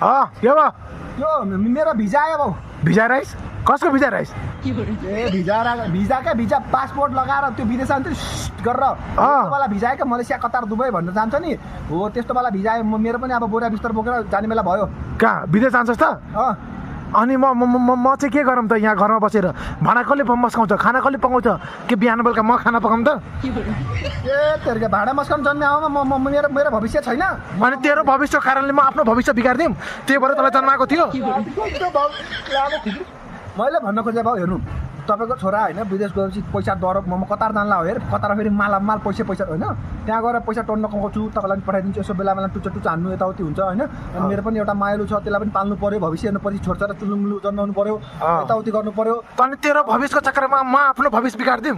के भयो त्यो मेरो भिजा आयो बाउ। भिजा राइस कसको भिजा राइस ए भिजा पासपोर्ट लगाएर त्यो विदेश जान्छु गरेर वाला भिजा आयो क्या मलेसिया कतार दुबई भनेर जान्छ नि हो त्यस्तो वाला भिजा आयो मेरो पनि अब बोरा बिस्तर बोकेर जाने बेला भयो। कहाँ विदेश जान्छस् त अनि म चाहिँ के गरौँ त यहाँ घरमा बसेर भाँडा कसले मस्काउँछ खाना कसले पकाउँछ के बिहान बेलुका म खाना पकाउँ त ए तेरो भाँडा मस्काउनु जन्मे आउमा मेरो भविष्य छैन अनि तेरो भविष्यको कारणले म आफ्नो भविष्य बिगारिदिउँ त्यही भएर तँलाई जन्माएको थियो मैले भन्न खोजेँ भाउ हेर्नु तपाईँको छोरा होइन विदेश गएपछि पैसा दर म कतार जान्ला हो हेर कतार फेरि माल पैसा होइन त्यहाँ गएर पैसा टन्न कमाउँछु तपाईँलाई पनि पठाइदिन्छु यसो बेला टुच्चा हान्नु यताउति हुन्छ होइन अनि मेरो पनि एउटा मायालु छ त्यसलाई पनि पाल्नु पर्यो भविष्य हेर्नुपर्छ छोरछोरा चुलुमुलु जन्माउनु पर्यो यताउति गर्नु पर्यो अनि तेरो भविष्यको चक्करमा म आफ्नो भविष्य बिगारिदिउँ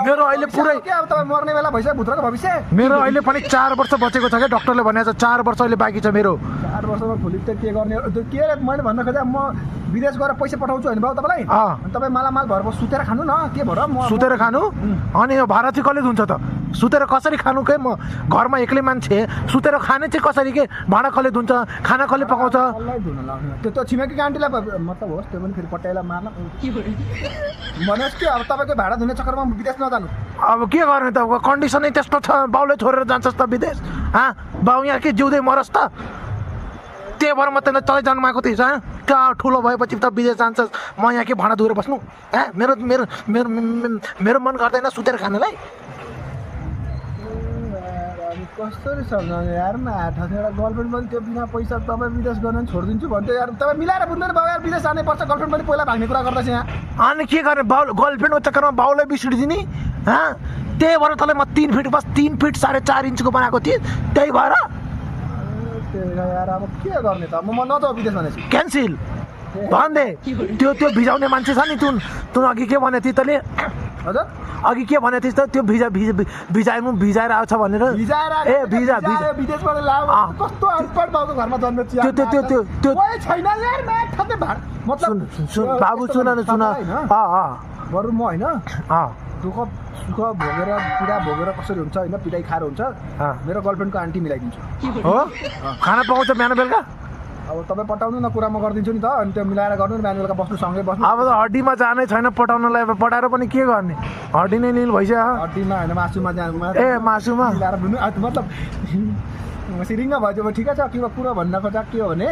मेरो अहिले पुरै अब तपाईँ मर्ने बेला भइसक्यो भुत्रको भविष्य मेरो अहिले पनि 4 वर्ष बचेको छ क्या डक्टरले भनेको छ 4 वर्ष अहिले बाँकी छ मेरो 4 वर्षमा भोलि त के गर्ने के मैले भन्न खोजेँ म विदेश गएर पैसा पठाउँछु होइन बाउ तपाईँलाई तपाईँ मालामाल भएर सुतेर खानु न के भएर म सुतेर खानु अनि यो भाडा चाहिँ कसले धुन्छ त सुतेर कसरी खानु के म घरमा एक्लै मान्छे सुतेर खाने चाहिँ कसरी के भाडा कसले धुन्छ खाना कसले पकाउँछ त्यो छिमेकी आन्टीलाई मतलब होस् त्यो पनि फेरि पट्याइला मार्न भन्नुहोस् कि अब तपाईँको भाडा धुने चक्करमा विदेश नजानु अब के गर्ने त कन्डिसनै त्यस्तो छ बाउले छोडेर जान्छस् त विदेश बाउ यहाँ के जिउँदै मरस् त त्यही भएर म तँलाई जन्माएको थिएँ कहाँ ठुलो भएपछि त विदेश जान्छस् म यहाँ के भाँडा धोएर बस्नु मेरो मेरो मेरो मेरो मन गर्दैन सुतेर खानलाई कसरी सम्झाउने यार न एउटा गर्लफ्रेन्ड पनि त्यो बिना पैसा तपाईँ विदेश गर्न छोडिदिन्छु भन्थ्यो यार तपाईँ मिलाएर बुझ्दैन बाउ यार विदेश जानै पर्छ गर्लफ्रेन्ड पनि पहिला भाग्ने कुरा गर्दैछ यहाँ अनि के गर्ने बाउ गर्लफ्रेन्डको चक्करमा बाउलाई बिर्सिदिने त्यही भएर तँलाई म 3 फिट बस 3 फिट 4.5 इन्चको बनाएको थिएँ त्यही भएर यार अब के गर्ने त म नजाऊ विदेश भनेपछि क्यान्सिल भन्दे त्यो भिजाउने मान्छे छ नि तुन अघि के भने थिए तैँले हजुर अघि के भने थिइस् त त्यो भिजाएर आउँछ भनेर ए भिजा विदेशबाट ल्याऊ कस्तो अनपढ बाउको घरमा जन्मेछ त्यो छैन यार ठ्याक्कै मतलब सुन बाबु सुन बरु म होइन दुःख सुख भोगेर पीडा भोगेर कसरी हुन्छ होइन पिडाइ खाएर हुन्छ मेरो गर्लफ्रेन्डको आन्टी मिलाइदिन्छु हो खाना पकाउँछ बिहान बेलुका अब तपाईँ पठाउनु न कुरा म गरिदिन्छु नि त अनि त्यो मिलाएर गर्नु बिहान बेलुका बस्नु सँगै बस्नु अब त हड्डीमा जानै छैन पठाउनलाई अब पठाएर पनि के गर्ने हड्डी नै निल भइसक्यो हड्डीमा होइन मासुमा जानु ए मासुमा मिलाएर मतलब सिरिङ्ग भयो ठिकै छ के कुरो भन्न खोजा के हो भने